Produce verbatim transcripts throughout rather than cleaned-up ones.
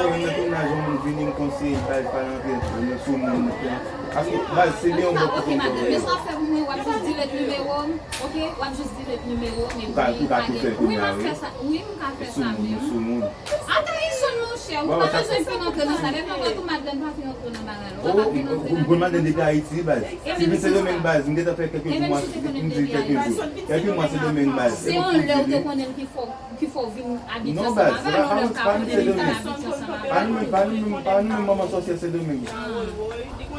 Mwen nan tounaj, yon moun vini, m konseye l, baz, pa rantre nan sou moun nan. Paske, baz, se byen yon bòt ki konn fè. Men sa w ap fè pou mwen, w ap jis delete nimewo m, oke? W ap jis delete nimewo m, epi ou ka tou fè l kounye a, wi. Wi, m ap fè sa, wi, m ka fè sa menm. Sou moun, sou moun. Atayisyon, monchè, ou pa bezwen fin antre nan sa. Lè papa tou madanm pa fin antre nan bagay la. Ou pa fin antre nan bagay la. Pou madanm depi Ayiti, baz. Si vin Sendomeng, baz, m gentan fè kèk jou, m di kèk jou. Kèk mwa Sendomeng, baz. Se yon lè ou te konnen l ki fò. Ki fè w vin abitye ansanm avè l, ou menm ka konnen vin abitye ansanm avè l. Pa nou menm, pa nou menm, pa nou menm manman sòsyè Sendomeng. Ah.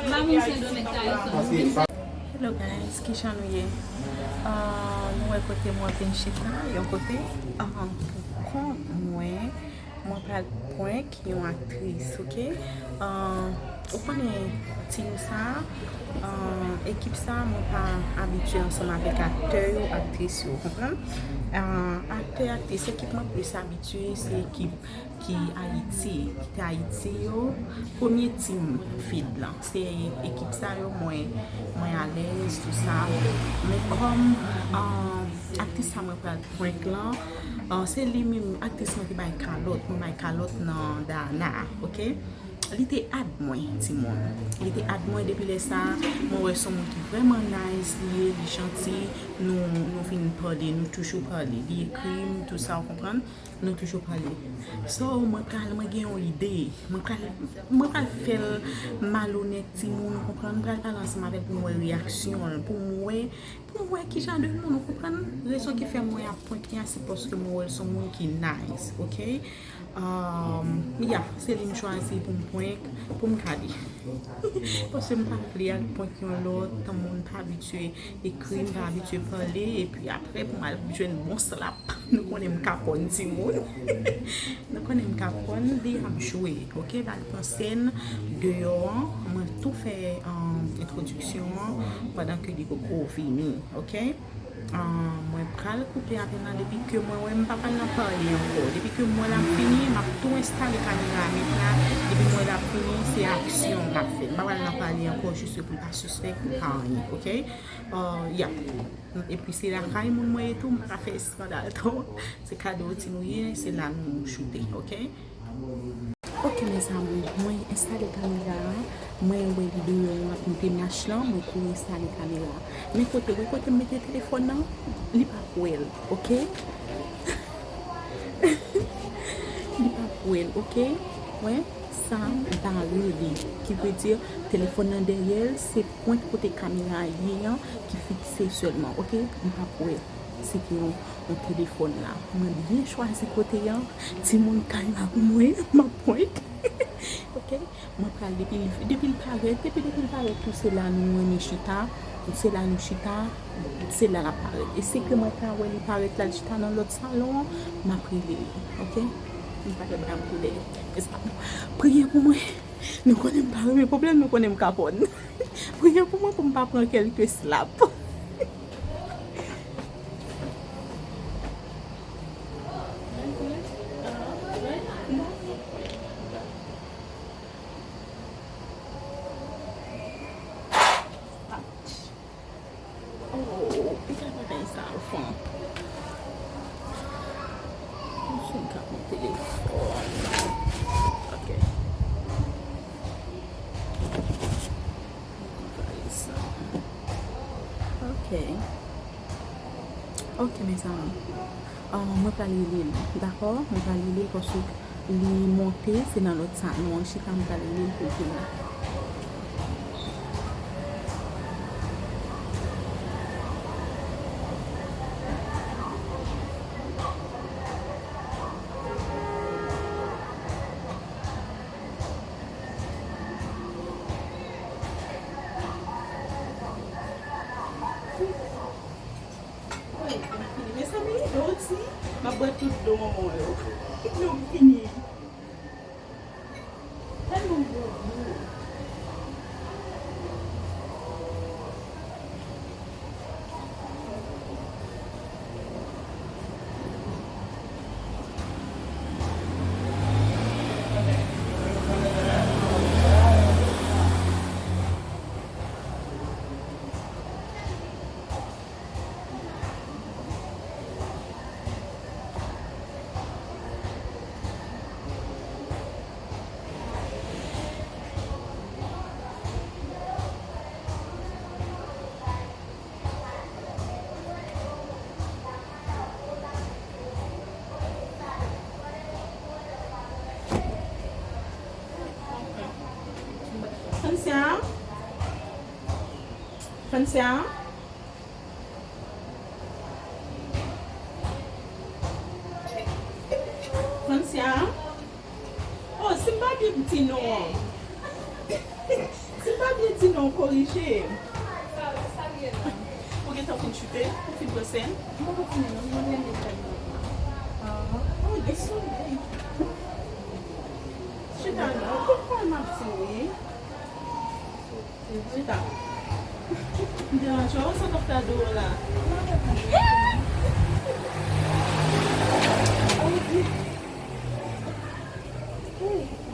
M pa moun Sendomeng, Tayisyon. Paske pa Hello guys, kijan nou ye? Ah, nou wè kote mwen vin chita, yon kote, ah, pou kont mwen, mwen pral prank yon aktris, oke? Ah, ou konnen team sa, ah, ekip sa, mwen pa abitye ansanm avèk aktè yo, aktris yo, konprann? Ah, aktè, aktris, ekip mwen plis abitye, se ekip ki Ayiti, ki te Ayiti yo, premye team Fed lan. Se ekip sa yo, mwen, mwen alèz, tou sa. Men kòm, ah, aktris sa mwen pral prank lan, ah, se li menm aktris mwen te bay kalòt, mwen bay kalòt nan Dana, oke? Li te add mwen, timoun. Li te add mwen, depi lè sa, mwen wè se yon moun ki vrèman nice, li ye, li janti, nou, nou vin pale, nou toujou pale. Li ekri m, tou sa, w konprann? Nou toujou pale. So, mwen pral, mwen gen yon ide. Mwen pral, mwen pral fè l malonèt, timoun, ou konprann? Mwen pral pale ansanm avè l pou m wè reyaksyon l, pou m wè, pou m wè ki jan de moun, ou konprann? Rezon ki fè mwen ap prank li a, se paske mwen wè l se yon moun ki nice, oke? Um, ya, se li m chwazi pou m prank, pou m gade. Paske m pa vle al prank yon lòt, yon moun m pa abitye ekri, m pa abitye pale, epi apre pou m al jwenn bon slap. Nou konnen m kapòn, timoun. Nou konnen m kapòn, li ap jwe, oke? L al pran sèn deyò an, mwen tou fè, um, entwodiksyon an pandan ke li poko vini, oke? Ah, mwen pral koupe apèl la depi ke mwen wè m pa pral nan pale ankò. Depi ke m wè l ap fini, m ap tou enstale kamera a mèt la. Depi m wè l ap fini, se aksyon m ap fè. M pa pral nan pale ankò, jis pou l pa sispèk, pou l pa anyen, oke? Ah, ya. Epi se lakay moun mwen ye tou, m pa ka fè eskandal twò. Se kado ti nou ye, se la nou choute, oke? Oke, mezanmi, mwen enstale kamera a, mwen wè li deyò an ap moute mach lan, mwen kouri enstale kamera a. Men kote, wè kote m mete telefòn nan, li p ap wè l, oke? Li p ap wè l, oke? Wè, sa bare li, ki vle di telefòn nan dèyè l, se pwent kote kamera a ye an ki fikse sèlman, oke? Li p ap wè l. Se te yon, yon telefòn la. Mwen byen chwazi kote a. Timoun kay la pou mwen, m ap prank. Oke? Mwen pral depi l, depi l parèt, depi, depi l parèt tou, se la nou renmen chita. Se la nou chita, se la l ap parèt. E se ke mwen ka wè li parèt la, l chita nan lòt salon an, m ap rele li. Oke? M pa gen bagay m pou lè. Priye pou mwen. Nou konnen m pa renmen pwoblèm, nou konnen m kapòn. Priye pou mwen pou m pa pran kèlke slap. Oh, piga bagay sa, anfan. M sou gad yon telefòn. Ok. Ok. Ok, mezanmi. Ah, mwen pral rele l, dakò? Mwen pral rele l paske li monte, se nan lòt salon an, chita, mwen pral rele l pou l vin la. Mezanmi, dlo ti, m ap bwè tout dlo manman w yo. Dlo m fini. Tèlman m bwè dlo. Francia? Francia? Francia? Oh, si m pa byen di non. Si m pa byen di non, korije m. Ou gentan fin chute? Ou fin pran sèn? Mwen pa fini non, mwen renmen fè l. Ah, oh, gen solèy. Chita non, konprann m ap di wi. Chita. M deranje w, sa w t ap fè deyò la?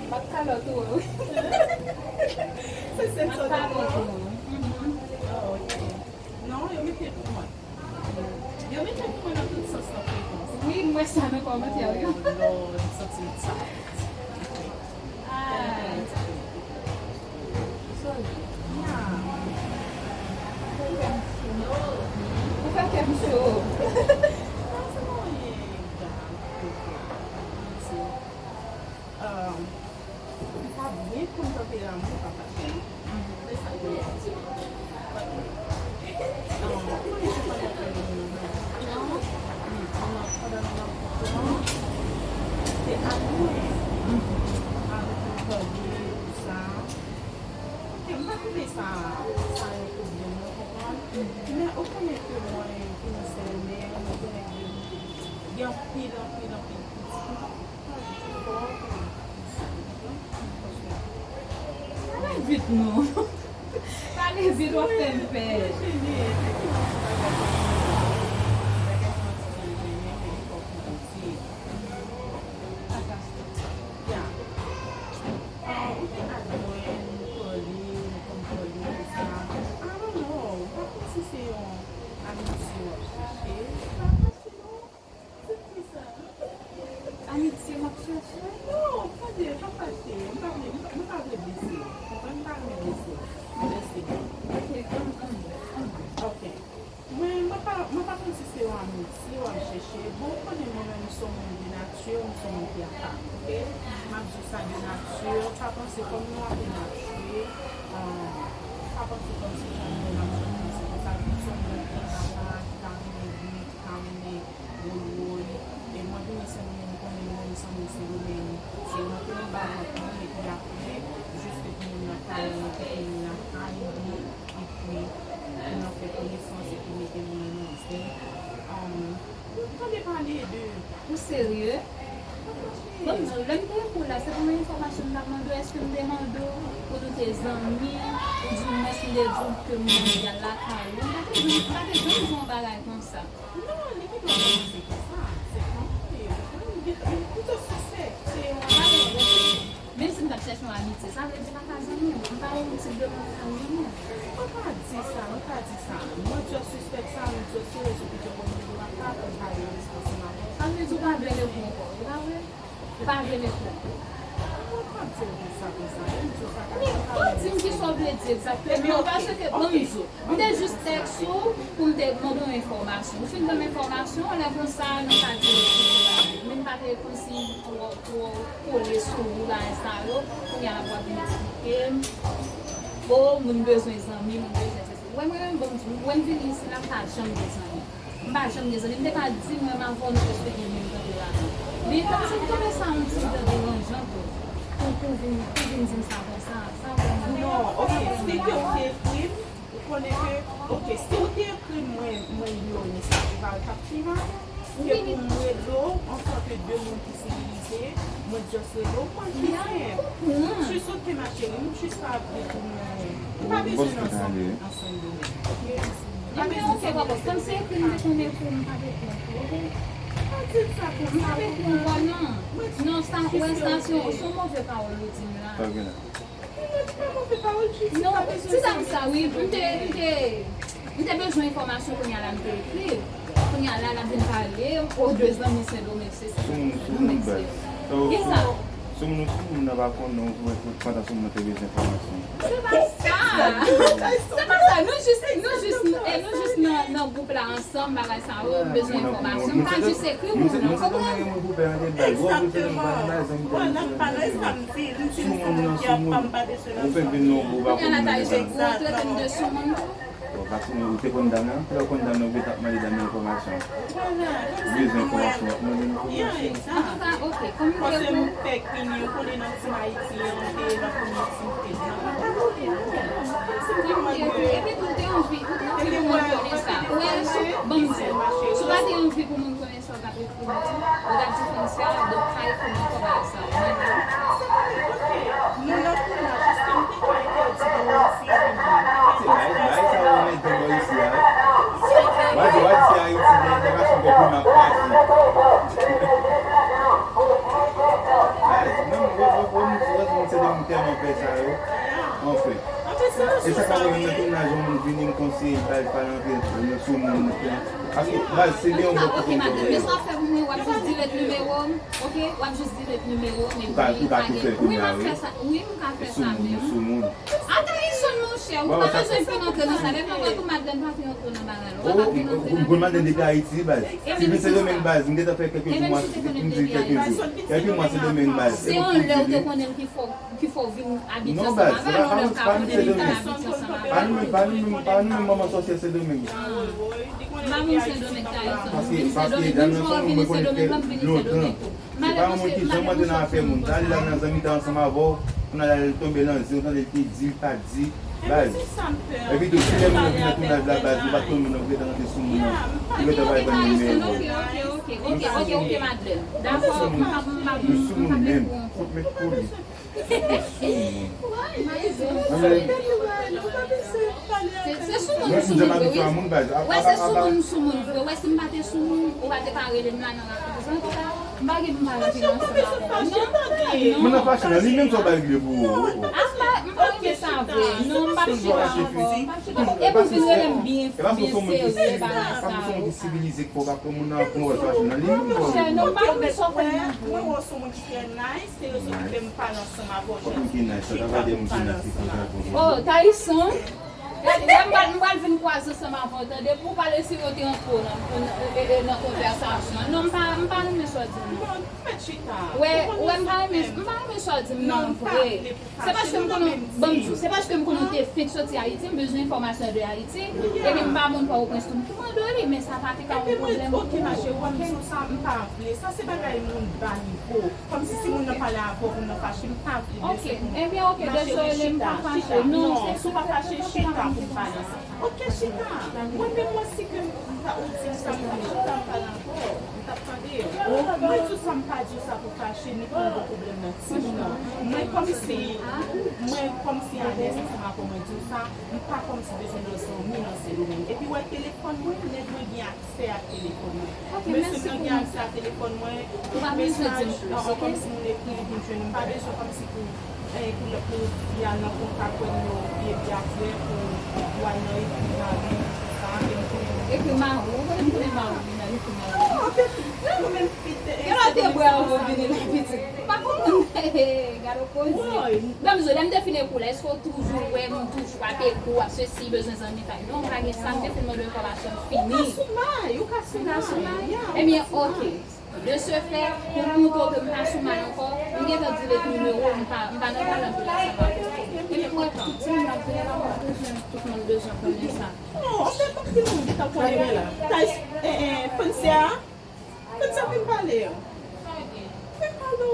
M ap kalòt ou. Se sèl sa w t ap pran? Ah, ok. Non, yo mete l pou mwen. Yo mete pou mwen nan tout sans nan frekans. Wi, m wè sa nan kòmantè yo. Oh, Lord, m santi m tight. Ah. Sorry. Yeah. Ou fè kè m cho. Ou fè kè m cho. Non, se pa anyen grav, ok. Mwen di, um, M pa byen konn tanperanm ou, papa. Se sa k gen. Ou konnen se pandan ke nou nan, pandan nou nan gwoup lan, se ak mwen. Avèk nou tande, tout sa. Ok, m pa twouve sa, sa yon pwoblèm, ou konprann? Men ou konnen ke mwen, konnen se mè, mwen konnen ke gen anpil, anpil, anpil kritik. Pale vit non. Pale vit, w ap fè m pè. Amitye m ap chèche? Non, tande, pa fache. M pa vle, m pa, m pa vle blese w. Konprann? M pa renmen blese w. Blese m. Ok, ann, ann, ann. Ok. Mwen, mwen pa, mwen pa konn si se yon amitye w ap chèche. Bon, ou konnen mwen menm, m se yon moun de nati, m se yon moun ki ap pale, ok? M ap di w sa de nati. Pa panse kòm nou ap mache, ah, pa panse kòm se jan nou ap chèche, se konsa, m se yon moun ki ap pale, ki pa renmen bri, ki pa renmen woy woy. E mwen vini Sendomeng, m konnen mwen menm, Sendomeng, se rantre anba vant mwen epi apre, jis ke pou moun nan pale, pou moun nan pale byen, epi pou nan fè konesans, epi mete moun nan nan zen. Um, tande pale de. Ou serye? Bon, m di w, lè m te ekri w la, se pou yon enfòmasyon m t ap mande w, èske m te mande w pou nou te zanmi, ou di m mèsi, m te di w ke m mande al lakay ou. M pa te janm, m pa te janm di w yon bagay konsa. Non, li gen dwa panse konsa. Se konprann. M gen, m just sispèk. Se yon bagay. Menm si m t ap chèche yon amitye, sa vle di pa ka zanmi w. M pa yon tip de moun ki ka zanmi w. Mwen pa di sa, mwen pa di sa. Mwen just sispèk sa, mwen just se rezon ki fè mwen mete w ata pou m pa gen respons ansanm avè w. Sa vle di w pa vle reponn ankò, e pa vre? Ou pa vle reponn. Mwen pa di w di sa konsa, e m di w sa ka. Men, pa di m kisa w vle di egzakteman, paske, bon, m di w, m te jis tèks ou pou m te mande w enfòmasyon. Ou fin ban m enfòmasyon, lè konsa, nou ka di, men m pa te kòmsi twò, twò kole sou ou bagay sa yo. Kounye a la pou w ap vin eksplike m, o, moun bezwen zanmi, moun bezwen sesi. Ou wè mwen menm, bon, m di w, ou wè m vini isi la, m pa janm gen zanmi. M pa janm gen zanmi. M te ka di mwen m avè w nou prèske gen menm tanperaman. Men kòmsi m twouve sa yon ti jan deranjan tou. Pou, pou vin, pou vin di m sa konsa. Sa vrèman. Non, ok. Si ke ou te ekri m, ou konnen ke, ok, si ou te ekri m, mwen, mwen inyore mesaj ou, pa, l t ap pi mal ke pou m rele w antanke de moun ki sivilize, mwen just rele w, mwen ki fè. Jis ok, ma chérie, m jis pa vle pou nou, m pa bezwen ansanm, ansanm de moun. Ok? Ebyen, ok, papa, kòm se ekri m te konnen pou m pa reponn, ok? Pa di l sa konsa. M pa reponn ankò, non. Non, sa, ou wè, sa se yon, se yon move pawòl ou di m la. Sa gen la? Non, se pa move pawòl, jis, non, ti dam sa, wi, m te, m te, m te bezwen enfòmasyon, kounye a la, m te ekri. Kounye a la, l ap vin pale, o, de zanmi Sendomeng, se, se, sou moun, sou moun baz. Kisa? Soumoun, soumoun nan pa konn non, ou wè tout pandan soumoun nan te bezwen enfòmasyon. Se pa sa. Se pa sa. Nou jis, nou jis, e nou jis nan, nan gwoup la ansanm, bagay sa yo, nou bezwen enfòmasyon. M pa jis ekri moun nan, konprann? Egzakteman. Bon, nan pa nan sa m di, m di m se moun ki ap pa m pa bezwen nan sa. Kounye a la ta jis pou w trete m de soumoun tou. Bon, paske ou te konn dam nan, lè w konn dam nan, ou gentan ap mande dam nan enfòmasyon. Ou bezwen enfòmasyon, w ap mande l enfòmasyon. Antouka, ok, kòm m te... Paske m fèk vini, ou konnen nan Team Ayiti an, m te nan premye team page nan. Kòm m te di, epi tou, ou te anvi, ou te anvi moun konnen sa. Ou wè, sou, ban m di w, si w pa te anvi pou moun konnen sa, w t ap ekri m tou, ou t ap di Francia, donk pa ekri m ankò bagay sa yo. Mwen menm, nou nan tounaj, èske m te ka entèdi pou moun si vini? Se bagay, bagay sa yo renmen gen bò isi a, wi. W a di, w a di se Ayiti, men nan machin gen plim ap pase. Baz, menm, wè, wè, wè, moun, wè, moun se de moun tèlman fè sa yo. Anfen. E sa ka fè menm nan tounaj, yon moun vini, m konseye l, baz, pa rantre nan sou moun nan. Paske, baz, se gen yon bò kote m te ye. Men sa w ap fè pou mwen, w ap jis delete nimewo m, ok? W ap jis delete nimewo m, epi pa gen. Ou ka tou fè kounye a, wi. Wi, m ap fè sa. Wi, m ka fè sa menm. Sou moun. Atayisonn, monchè, ou pa bezwen fin antre nan sa. Lè fè w wè tou Madlèn pa fin antre nan bagay la. Ou pa fin antre nan bagay la. Mwen Madlèn depi Ayiti, baz. Si vin Sendomeng, baz, m gentan fè kèk jou, mwa, m di kèk jou. Kèk mwa Sendomeng, baz. Se yon lè ou te konnen l ki fò. Ki fè w vin abitye ansanm avè l, ou menm ka konnen li vin abitye ansanm avè l. Pa nou menm, pa nou menm, pa nou menm manman sòsyè Sendomeng. M pa moun Sendomeng, Tayson. M vin Sendomeng, menm jan w vini Sendomeng, mwen m vini Sendomeng tou. Se pa yon moun ki janm antre nan afè moun. Sa li la nan zanmitay ansanm avè w, kounye a la li tonbe nan zen, ou tande l te di, li pa di, baz. Epi tou, si lè moun nan vin nan tounaj la, baz, ou pa t konn moun nan, ou gentan rantre sou moun nan, ou gentan bay ban nimewo. Ok, ok, ok, ok, ok, Madlèn. Dakò, m pa, m pa, m pa, m pa vin pou ou. Fout met pou li. Se, se soumoun, soumoun vre, wi. Wè, se soumoun, soumoun vre. Wè, si m pa te soumoun, ou pa te ka rele m la nan rapò. Antouka, m pa gen pou m pa rantre nan ansanm avè w. Non, non, non. Moun nan fache nan li menm sa w pa regle pou ou. A, m pa, m pa renmen sa vre. Non, m p ap chita ankò. M p ap chita ankò. Epi w vin rele m byen, byen serye, bagay sa yo. Sivilize k fò w ka pran moun nan pou w fache nan li menm. Monchè, non, m pa renmen sa w fè m nan vre. Mwen wè w se yon moun ki trè nice, se rezon ki fè m pale ansanm avè w. Chita pou m pale ansanm avè w. Oh, Tayson. Gade, lè m pral, m pral vin kwaze ansanm avè w, tande, pou w pale si yo te antre w nan, nan, e, e, nan konvèsasyon an. Non, m pa, m pa renmen sa w di m nan. Bon, fèt chita. Wè, wè, m pa renmen, m pa renmen sa w di m nan vre. Se paske m konnen, ban m di w, se paske m konnen w te fenk soti Ayiti, m bezwen enfòmasyon de Ayiti, epi m pa moun Pòtoprens tou, m tou mande w li, men sa pa te ka yon pwoblèm pou ou. Ok, ma chérie, ou wè m di w sa, m pa vle. Sa se bagay moun ba nivo. Kòmsi si moun nan pale avè w, moun nan fache, m pa vle de sa. Ok, ebyen, ok, dezole, m pa fache. Non, si w pa fache, chita pou m pale ansanm. Ok, chita. Mwen menm, mwen si ke m ta, ou di m sa, m chita, m pale avè w. M t ap tande w. Mwen di w sa, m pa di w sa pou fache, ni pou m gen pwoblèm nan tim nan. Mwen kòmsi, mwen kòmsi alèz ansanm avè w, mwen di w sa, m pa kòmsi bezwen nan zanmi nan Sendomeng. Epi w wè telefòn mwen, nèg mwen gen aksè ak telefòn mwen. Mesye m nan gen aksè a telefòn mwen, tout mesaj, an, an, kòmsi moun ekri, li vin jwenn mwen. M pa bezwen kòmsi pou, eh, pou, pou fi a nan kontak wè nimewo fi epi apre pou, pou al nan ekri mari, sa, e m konnen. Ekri mari, ou konnen m konnen mari, li nan ekri mari. Non, gen lòt te bwè anvan vini la, pitit. Pa konprann. Gade koze. Ban m di w, lè m te fin ekri w la, èske w toujou wè m toujou ap ekri w, ap sesi, bezwen zanmitay? Non, m pa gen sa, m te fin mande w enfòmasyon, m fini. Ou ka sou may, ou ka sou may. Ebyen, ok. De ce fait, pou m montre w ke m pa sou may ankò, m gentan delete nimewo w, m pa, m pa nan pwoblèm pou l ansanm avè w. Ebyen, m wè tout timoun ap vini la, m bezwen, tout moun bezwen konnen sa. Non, anfen, pa gen moun ki ta konnen mwen la. Tay, eh, eh, Francia. Fè sa vin pale an. Fè pale w.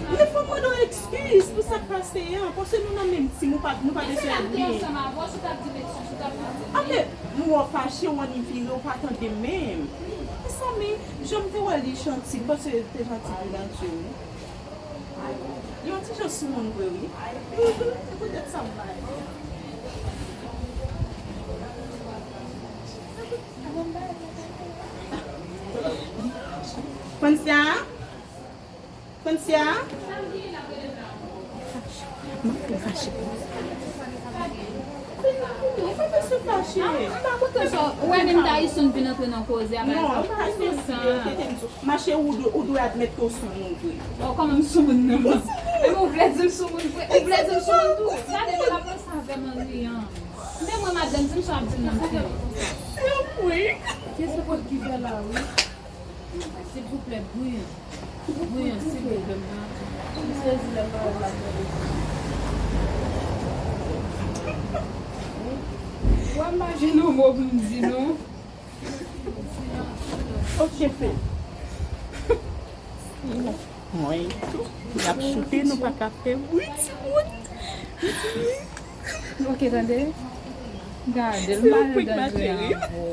Men fò m mande w ekskiz pou sa k pase an, paske nou nan menm tim, ou pa, nou pa bezwen ennmi. Anfen, m wè w fache, w annik vire, ou pa tande menm. Mezanmi, jan m te wè li janti, m panse li te janti pou Nadji, wi. Li yon ti jan soumoun vre, wi. Se poutèt sa m bay. Francia? Francia? M ap fè fache. Ou pa bezwen fache. M pa kontan sa. Ou wè menm Tayson vin antre nan koze a, non, Tayson, tete m sou. Mache, ou dwe, ou dwe admèt ke w sou moun vre. Oh, kòman m sou moun nan? Epi ou vle di m sou moun vre? Ou vle di m sou moun tou? Gade, men l ap fè sa avè m an riyan. Men mwen, madanm, di m sa w ap di m nan. Wi. Kèt se fòt ki fè la, wi. Silvouplè, bouyon. Bouyon, silvouplè, m pa. M sezi lè m pa wè l ap gade. Wè, m pa jwenn yon mo pou m di, non. Ok, fè. Mwen tou. Y ap choute, nou pa ka fè bri, timoun. Ok, tande. Gade l, m pa nan danje avè w.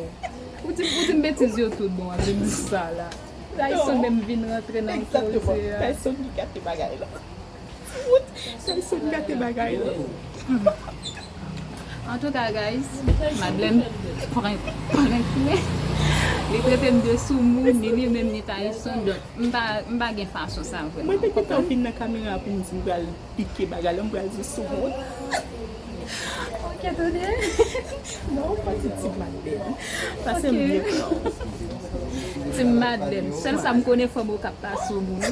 Ou di, ou di m betiz yo tout, bon, w ap vin di sa la. Tayson menm vin rantre nan koze a. Tayson ki gate bagay la. Timoun, Tayson gate bagay la. Antouka, guys, Madeleine prank, prank mwen. Li trete m de soumoun, ni li menm, ni Tayson. Donk, m pa, m pa gen fason sa vrèman. Mwen te gentan vin nan kamera pou m di m pral pike bagay la, m pral di soumoun. Ok, tande. Non, pa di ti Madeleine. Pase m byen pran. Ti Madeleine. Sèl sa m konnen, fanm yo k ap pase soumoun.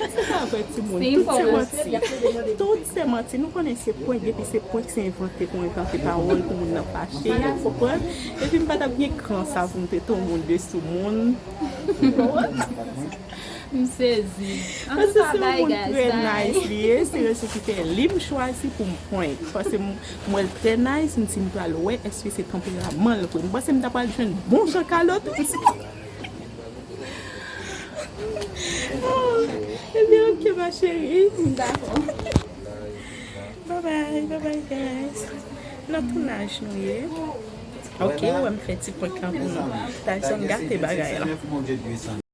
Se pa vre, timoun. Tout se manti. Tout se manti. Nou konnen se prank, depi se prank, se envante pou envante pawòl pou moun nan fache, ou konprann? Epi m pa t ap gen kran sa pou m trete yon moun de soumoun. M sezi. Paske se yon moun trè nice li ye, se rezon ki fè li m chwazi pou m prank. Paske m, m wè l trè nice, m di m pral wè èske se tanperaman l vre. M panse m ta pral jwenn bon jan kalòt wi. Ebyen, ok, ma chérie. Dakò. Bye bye, bye bye, guys. Nan tounaj nou ye. Ok, ou wè m fè ti prank lan pou nou. Tayson gate bagay la.